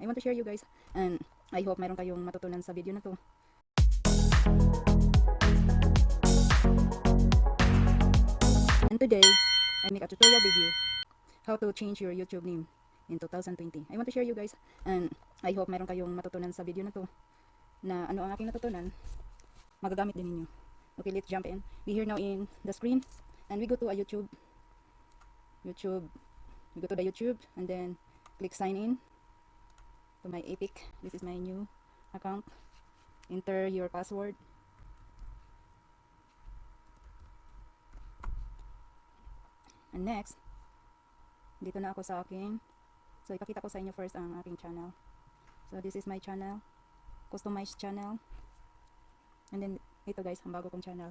I want to share you guys, and I hope mayroon kayong matutunan sa video na to. And today, I make a tutorial video how to change your YouTube name in 2020. I want to share you guys, and I hope mayroon kayong matutunan sa video na to, na ano ang aking natutunan, magagamit din ninyo. Okay, let's jump in. We here now in the screen, and we go to a YouTube. We go to the YouTube, and then click sign in to my Epic. This is my new account. Enter your password. And next, dito na ako sa aking, so ipakita ko sa inyo first ang aking channel. So this is my channel, customized channel. And then ito guys, ang bago kong channel.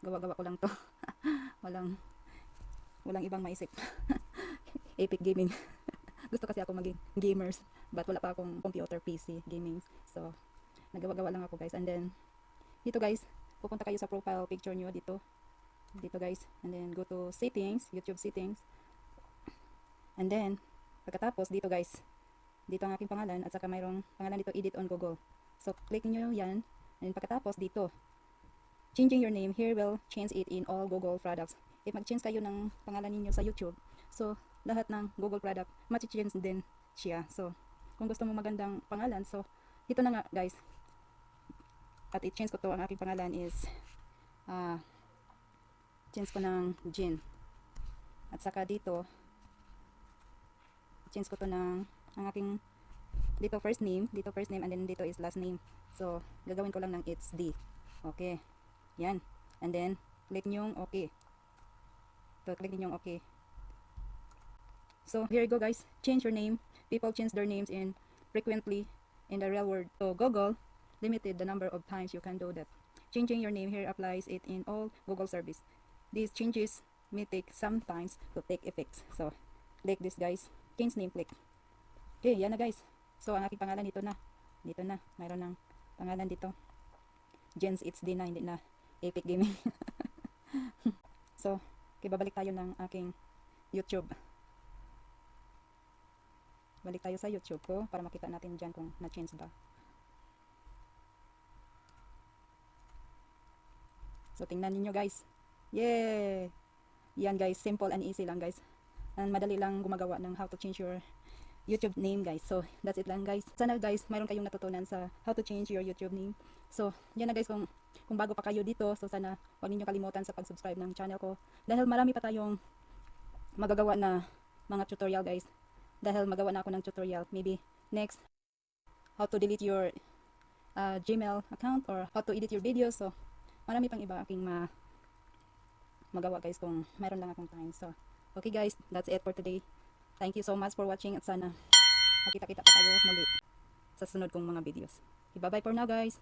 Gawa-gawa ko lang to. walang ibang maisip. Epic Gaming. Gusto kasi ako maging gamers, but wala pa akong computer, PC, gaming. So nagawa-gawa lang ako guys. And then dito guys, pupunta kayo sa profile picture nyo dito guys, and then go to settings, YouTube settings, and then pagkatapos dito guys, dito ang aking pangalan, at saka mayroong pangalan dito, edit on Google. So click nyo yan, and pagkatapos dito, changing your name here will change it in all Google products. If mag-change kayo ng pangalan ninyo sa YouTube, so lahat ng Google product mati-change din siya. So kung gusto mo magandang pangalan, so dito na nga guys, at i-change ko to, ang aking pangalan is change ko ng Jean, at saka dito change ko to ng ang aking dito first name, and then dito is last name. So gagawin ko lang ng it's D. Okay, yan, and then click nyong okay. So click nyong okay. So here you go guys, change your name. People change their names in frequently in the real world, so Google limited the number of times you can do that. Changing your name here applies it in all Google service. These changes may take some time to take effects. So click this guys, change name, click. Okay, yan na guys. So ang aking pangalan dito na, mayroon ng pangalan dito, Jens It's D na, hindi na Epic Gaming. So okay, babalik tayo ng aking YouTube. Balik tayo sa YouTube ko para makita natin dyan kung na-change ba. So tingnan niyo guys. Yay! Yan guys, simple and easy lang guys. And madali lang gumagawa ng how to change your YouTube name guys. So that's it lang guys. Sana guys, mayroon kayong natutunan sa how to change your YouTube name. So yan na guys, kung bago pa kayo dito, so sana huwag niyo kalimutan sa pag-subscribe ng channel ko. Dahil marami pa tayong magagawa na mga tutorial guys. Dahil magawa na ako ng tutorial. Maybe next, how to delete your Gmail account, or how to edit your videos. So marami pang iba aking magawa guys kung mayroon lang akong time. So okay guys, that's it for today. Thank you so much for watching, at sana makita-kita pa tayo muli sa sunod kong mga videos. Okay, bye bye for now guys.